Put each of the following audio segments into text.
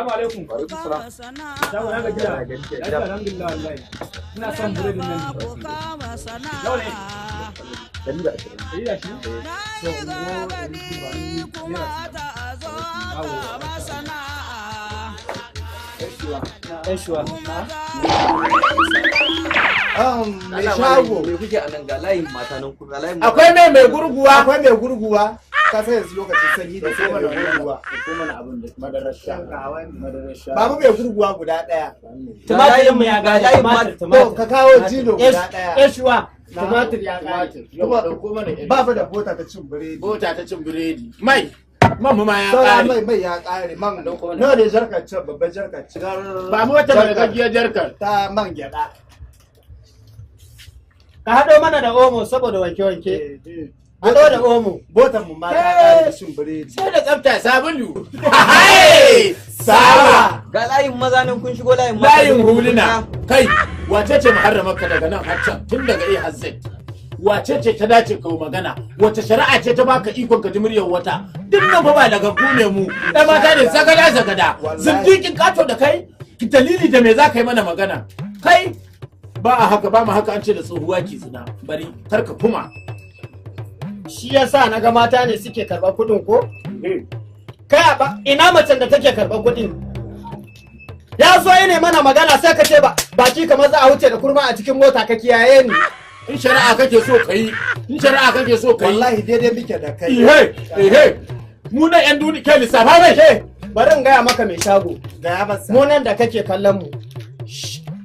Salamu alaikum. Wa alaikum salam. Shago na gajiya. Lafiya, alhamdulillah wallahi. Ina son buredin nan. Nawa ne? 120. 120? To, ungo 200 ba ni naira. Yeshuwa. Mai shago. Me kuke a nan? Ga layin mata nan, ku ga layin mata. Akwai mai gurguwa. Akwai mai gurguwa. Ka san yanzu lokacin sanyi da sai mai gurguwa. Ko mana abin da madarar sha. Madarar sha. Babu mai gurguwa guda ɗaya. Tumatirin mu ya Ga gare. layin mata. To, ka kawo jino guda ɗaya. Yeshuwa. Tumatir ya kare. Yau ɗauko mana iri. Ba fa da bota ta cin biredi. Bota ta cin biredi. Mai. Man mu ma ya Saura ƙare. mai, mai ya ƙare. Man nawa ne jarkar can, babban jarkar can? Ba mu wata gargajiyar jarkar. Ta man gyaɗa. Ka haɗo mana da omo saboda wanke-wanke. Haɗo da omo. Botan mu ma ta ƙare da cin biredi. Sai da tsafta sabulu. Hai! Saba. Ga layin maza nan, kun shigo layin mata. Layin huluna. Kai, wace ce muharramarka daga nan har can, tun daga A har Z? Wace ce ta dace ka yi magana? Wace shari'a ce ta baka ikon ka ji muryar wata? Duk nan fa ba daga ku ne mu. Ɗan mata ne sagada sagada. Wallahi. Zindikin kato da kai, dalili da me za ka yi mana magana? Kai, ba a haka, ba mu haka, an ce da tsohuwa ki zina. Bari, kar ka kuma. Shi yasa na ga mata ne suke karɓar kuɗin ko? Kai a ba ina macen da take karɓar kuɗin? Ya zo yi ne mana magana, sai ka ce ba baki kamar za a wuce da kurma a cikin mota, ka kiyaye ni. In shari'a kake so ka yi, in shari'a kake so ka yi. Wallahi daidai muke da kai. Ihe, ihe. Mu na 'yan duniya, ke lissafa mai. Ke, bari in gaya maka, mai shago. Gaya masa. Mu nan da kake kallon mu,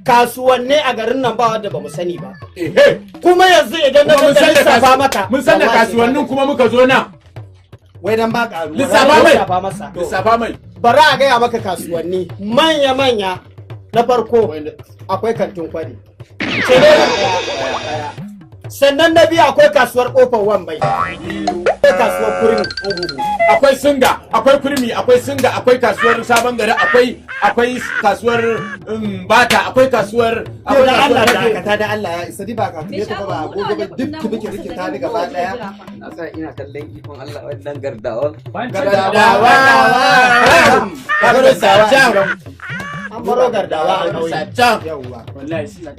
kasuwanni a garin nan ba wanda ba mu sani ba. Ihe. Kuma yanzu idan na Kuma mun dinga san da lissafa maka. mun san da wallahi. kasuwannin kuma muka zo nan. Wai dan ba ƙaruwa. Lissafa mai. Lissafa masa. Lissafa mai. Bari a gaya maka kasuwanni manya-manya. Na farko akwai Kantin Kwari. Sannan na biyu akwai kasuwar Kofar Wambai. Akwai kasuwar Kurmi. Akwai Singa, akwai Kurmi, akwai Singa, akwai kasuwar Sabon Gari, akwai kasuwar Bata, akwai kasuwar Ke akwai da Allah kasuwar Fage. dakata, da Allah ya isa, ni ba ka tuye ta ba, agogo ba, duk ki muke rike ta ni gaba ɗaya. Na sa ina kallon ikon Allah, wannan gardawan. Gardawa. Gardawa. An baro gardawa a ƙauye. Can. Yawwa. Wallahi suna.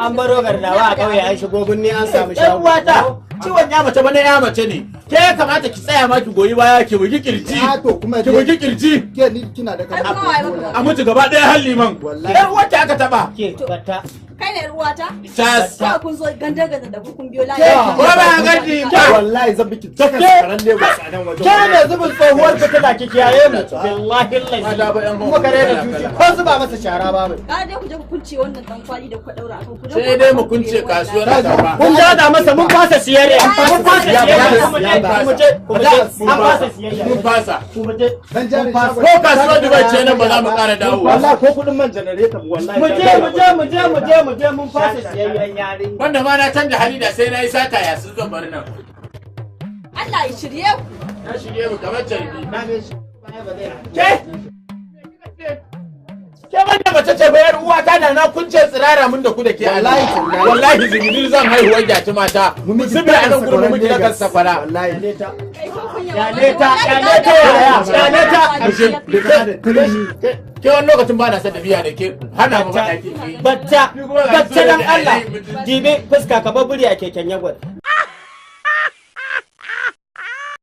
An baro gardawa a ƙauye, an shigo birni an samu Yan shago. uwata, ciwon ya mace bane, ya mace ne. Ke ya kamata ki tsaya ma ki goyi baya, ki bugi kirji. Ya to kuma Ki bugi kirji. ke ni kina da Ai, kuma waye maka A mutu gaba ɗaya har liman. Wallahi. Yar uwarta aka taɓa. Ke batta. Kai ne ruwata? Tas. Kawai kun zo gandar gandar da kun biyo layi. Ko ba gardi ba. Wallahi zan biki daka sakaran Lagos a nan wajen. Ke ne zubin tsohuwar fitila, ki kiyaye mu. Billahi Mata ba yan lazi. Kuma kare da juji ko zuba masa shara ba mu. Ka dai ku je ku kunce wannan dan kwali da kuka daura akan ku. Sai dai mu kunce kasuwar Atamfa. Kun jada masa, mun fasa siyayya. Mun fasa siyayya. Kuma je, kuma je, kuma je. An fasa siyayya. Mun fasa. Kuma je. Dan jarin shago. Ko kasuwar Dubai ce nan, ba za mu ƙara dawowa. Wallahi ko kuɗin man janareta wallahi. Mu je, mu je, mu je, mu je, mu je, mun fasa siyayya. Wanda ma na canja hali da sai na yi sata ya sun zan bari nan. Allah ya shirye ku. Na shirye mu kamar carbi. Ke? Ke wanda mace ce bayar uwata da na kunce tsirara mun da ku da ke. Wallahi tallahi. Wallahi zigidir zan haihuwar gyaci mata. Mu zube a nan gurin mu miki kan sakwara. Wallahi. Kai ko kunya. Kyale ta, kyale ta yaya, kyale ta. Da kada turmi. Ke wani lokacin ba na son tafiya da ke, hana mu faɗa ke. Batta, batta dan Allah. Jibe fuska ka buri a keken yagwad.